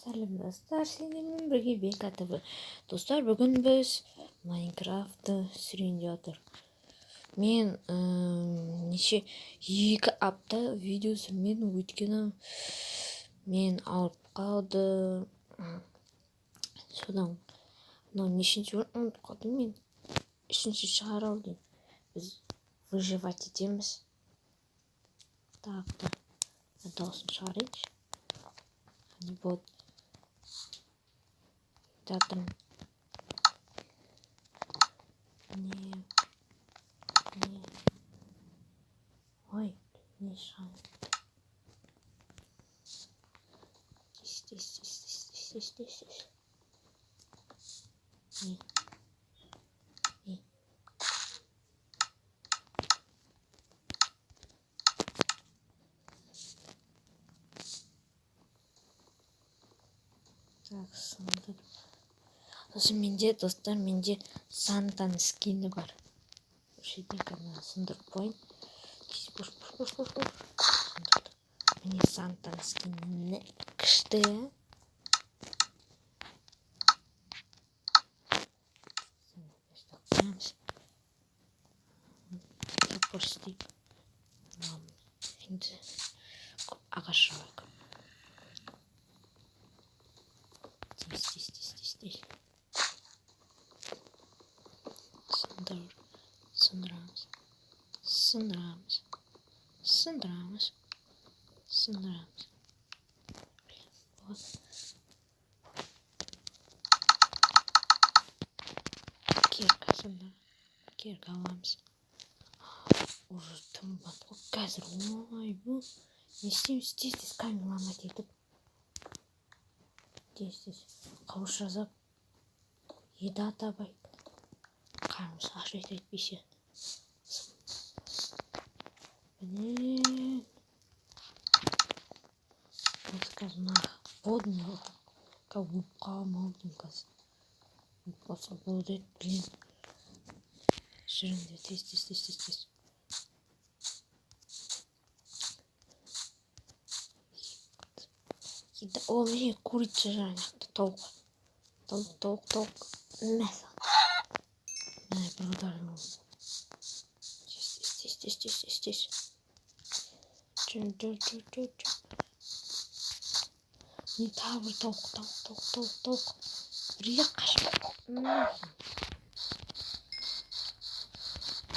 Сәлем достар, сендермен бірге Бека ТВ. Достар, бүгін біз Майнкрафтты түсірейін деп жатыр. Мен неше 2 апта видео түсірмедім, өйткені мен ауырып қалдым. Содан мынау нешінші бөлім ұмытып қалдым мен. 3-ші шығар ау деймін. Біз выживать етеміз. Так, так. Дауысын шығарайыншы. Не болады. Жатырмын. Не. Не. Ой, не шығады. Тез, тез, тез, тез, тез, тез, тез. Не. Не. Так, сындырып. Сосын менде, достар, менде Сантаның скині бар. Шетінен мына сындырып қояйын. Тез, бош, бош, бош, бош, бош. Сындырдым. Міне Сантаның скині күшті. Топор істейік. Енді көп ағаш алайық. Тез, тез, тез, тез, тез. Сындыр, сындырамыз, сындырамыз, сындырамыз, сындырамыз. Вот. Кирка сындыр, кирка аламыз. Уже тым батып қой. Қазір ой, бұл не істейміз? Тез, тез камень ломать етіп. Тез, тез қылыш жасап еда табайық. Қарнымыз аш әйтпесе. Блин. Вот қазір мына водный өліп қаламын ау деймін қазір. Өліп қалса болады еді, блин. Жүріңдер, тез, тез, тез, тез, тез. О, міне курица жан жақта, тауық. Тауық, тауық, тауық. Мә саған. Мә, бір ударым болды. Тез, тез, тез, тез, тез, тез, тез. Жүр, жүр, жүр, жүр, жүр. Міне тағы бір тауық, тауық, тауық, тауық, тауық. Бірге қашып. Мә саған.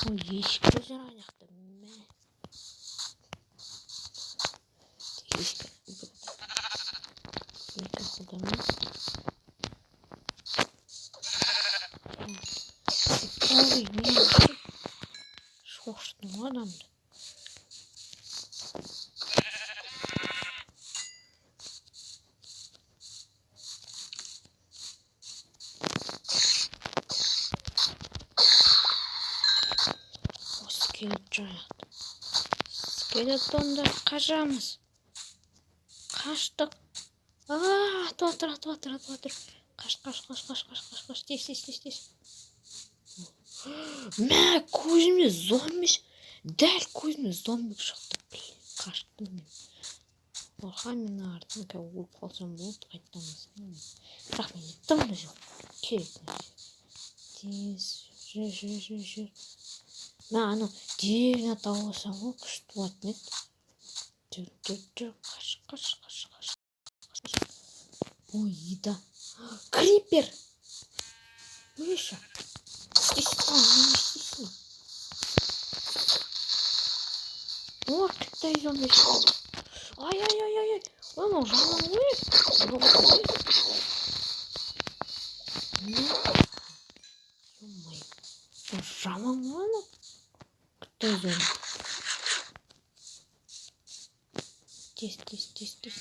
Ой, ешкі жүр ана жақта. Мә. Ешкі. Екі қолдармен. Ой, не шошыттым ғой адамды. О, скелет жаяқты. Скелетондар қашамыз. Қаштық. Аа, атып жатыр, атып жатыр, атып жатыр. Қаш, қаш, қаш, қаш, қаш, қаш, қаш. Тез, тез, тез, тез. Мә, көзіме зомби, дәл көзіме зомби шықты. Блин, қаштым мен. Орхан мен артынан қазір өліп қалсам болды, қайтадан бастаймын. Бірақ менде дым да жоқ. Керек нәрсе. Тез, жүр, жүр, жүр, жүр. Мә, анау деревня тауып алсам ғой, күшті болатын еді. Жүр, жүр, жүр, қаш, қаш, қаш, қаш. Ой, еда. Крипер! Миша! Здесь, а, не істейсің? О, қандай зомби шықты. Ай, ай, ай, ай, ай. Ой, мынау жаман ғой. Ё-моё. Жаман ғой анау. Қандай зомби. Тез, тез, тез, тез, тез, тез.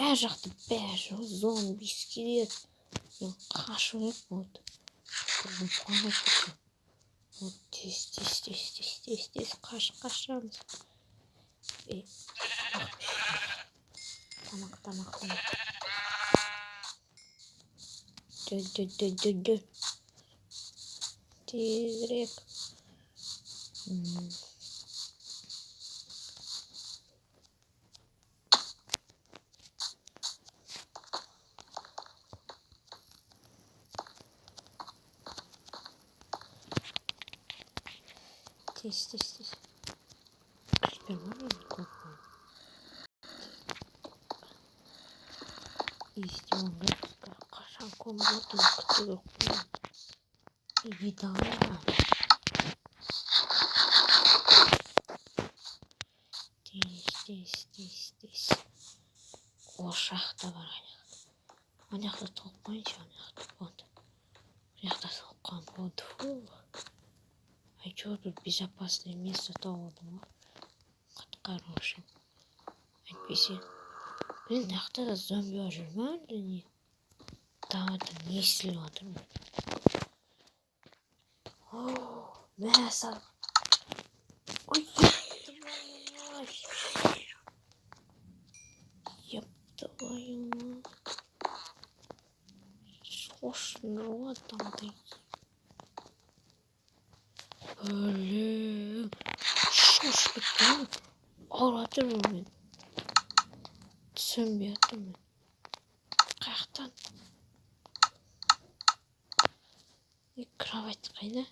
Әр жақта бәрі зомби, скелет. Мен қашу керек болды. Вот, тез, тез, тез, тез, тез, тез, қаш, қашамыз. Ей, тамақ, тамақ, тамақ. Жүр, жүр, жүр, жүр, жүр. Тезірек. Тез, тез, тез. Крипер бар ма? Көп. Істеуім керек. Қашан көміп отыр, күту керек қой. Еда бар. Тез, тез, тез, тез. Ошақ та бар ана. Ана жақта тауып қояйыншы, ана жақта болды. Бұл жақта тауып қойған болды. Фу. Әйтеуір бір безопасный место тауып алдым ғой. Құтқару үшін. Әйтпесе, блин, мына жақта да зомби бар жүр ма әлде не? Далада не естіліп жатыр? О, мә саған. Ой, ёб твою мать. Шошынып жатыр. Блин, шошып кеттім. Ауырып жатырмын мен. Түсінбей жатырмын. Қаяқтан? И кровать қайда?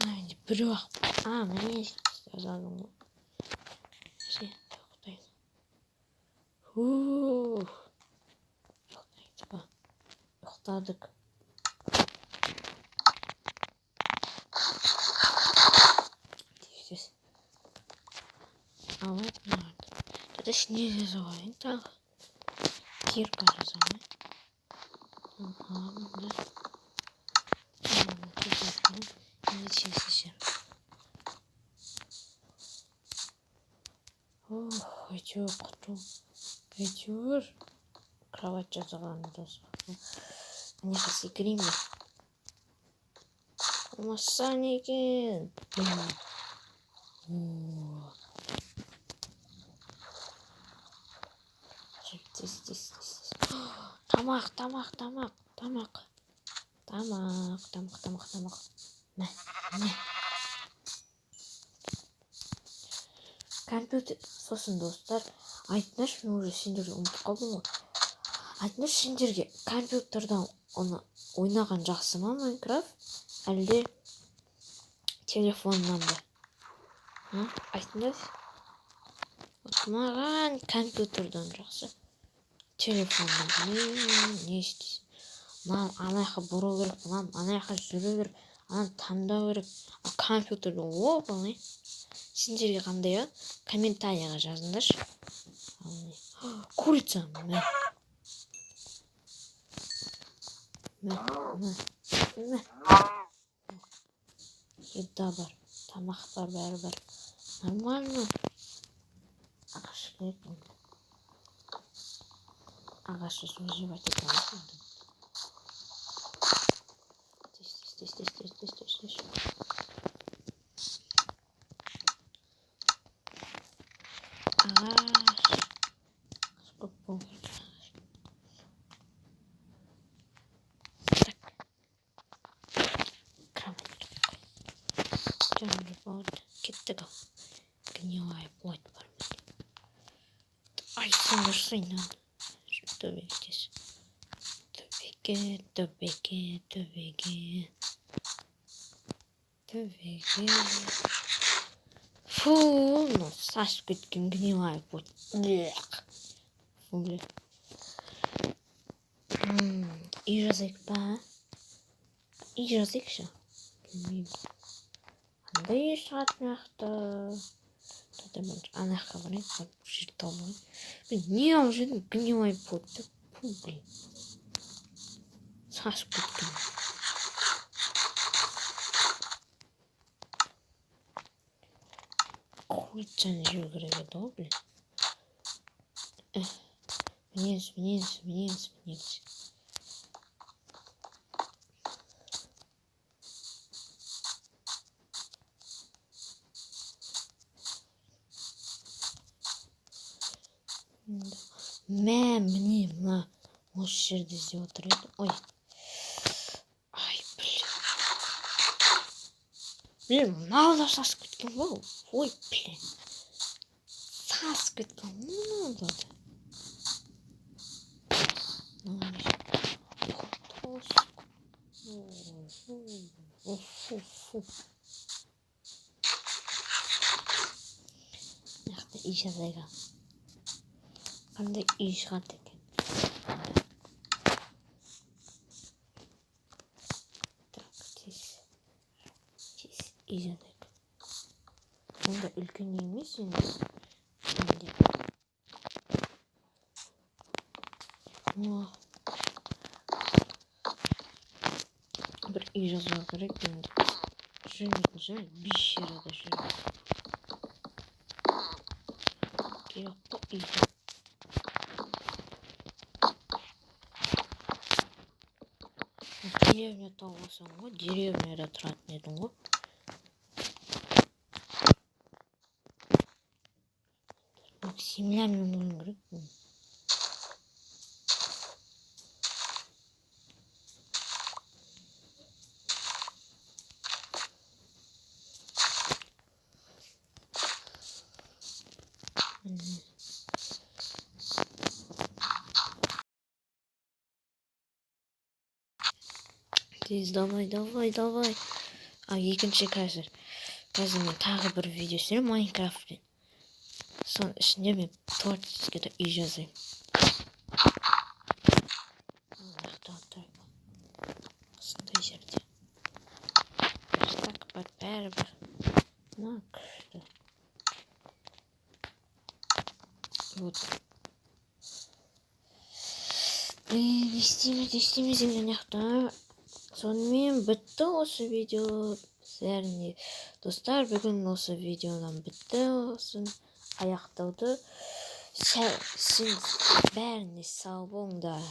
А, енді біреу ақ. А, міне жазадым ғой. Все, тоқтайын. Фух. Ұйықтадық. Тез. Алып мынарды. Тогда не жазып алайын тағы. Кирка жасамай. Аламын да. Енді тез. Ох, әйтеуір құтыл. Әйтеуір кровать жасаған дос. Мына жаққа секірейін бе? Болмаса не екен? Тез, тез, тез. Тамақ, тамақ, тамақ, тамақ. Тамақ, тамақ, тамақ, тамақ. Мә, мә. Компьютер, сосын достар, айтыңдаршы, мен уже сендерді ұмытып қалдым ғой. Айтыңдаршы, сендерге компьютердан оны ойнаған жақсы ма Майнкрафт, әлде телефоннан ба? А, айтыңдаршы. Вот маған компьютердан жақсы. Телефоннан не істейсің? Мынаны ана жаққа бұру керек, мынаны ана жаққа жүру керек, ананы таңдау керек. Ал компьютерде оп оңай. Сендерге қандай, а? Комментарийға жазыңдаршы. Курица, мә. Мә, мә, мә. Еда бар, тамақ бар, бәрі бар. Нормально. Ағаш керек енді. Ағаш выживать ете алмайсың енді. Тез, тез, тез, тез, тез, тез, тез. Ағаш. Көп болу керек. Так. Кровать. Жаңа болды. Кеттік ау. Гнилая плоть бар менде. Ай, сындырсай мынаны. Төбеге тез. Төбеге, төбеге, төбеге. Төбеге. Фу, мынау сасып кеткен гнилая плоть. Фу, бля. Үй жасайық па? Үй жасайықшы. Білмеймін. Қандай үй шығады мына жақта? Ана жаққа барайын, барып жер тауып алайын. Мен не алып жүрдім? Гнилая плоть деп. Фу, блин. Сасып кеткен. Курицаны жеу керек еді ғой, блин. Мінеміз, мінеміз, мінеміз, мінеміз. Мә, міне, мына осы жерде іздеп отыр едім. Ой. Ай, блин. Блин, мынау да сасып кеткен ғой. Ой, блин. Сасып кеткен ғой мынау да. Фу. Мына үй жасайық. Қандай үй шығады екен? Так, тез. Тез үй жасайық. Онда үлкен үй емес енді. Енді. Бір үй жасау керек енді. Жүрмейтін шығар, бейшарада жүрмейді. Керек қой үй. Деревня тауып алсаң ғой, деревняда тұратын едің ғой. Землямен болу керек. Тез, давай, давай, давай. А, екінші қазір. Қазір мен тағы бір видео түсіремін Майнкрафтпен. Соның ішінде мен творческий үй жасаймын. Осындай жерде. Верстак бар, бәрі бар. Мына күшті. Вот. Не істейміз, не істейміз енді мына жақта. Сонымен бітті осы видео. Бәріне достар, бүгін осы видеодан бітті. Осын аяқталды. Сен бәріне сау болыңдар.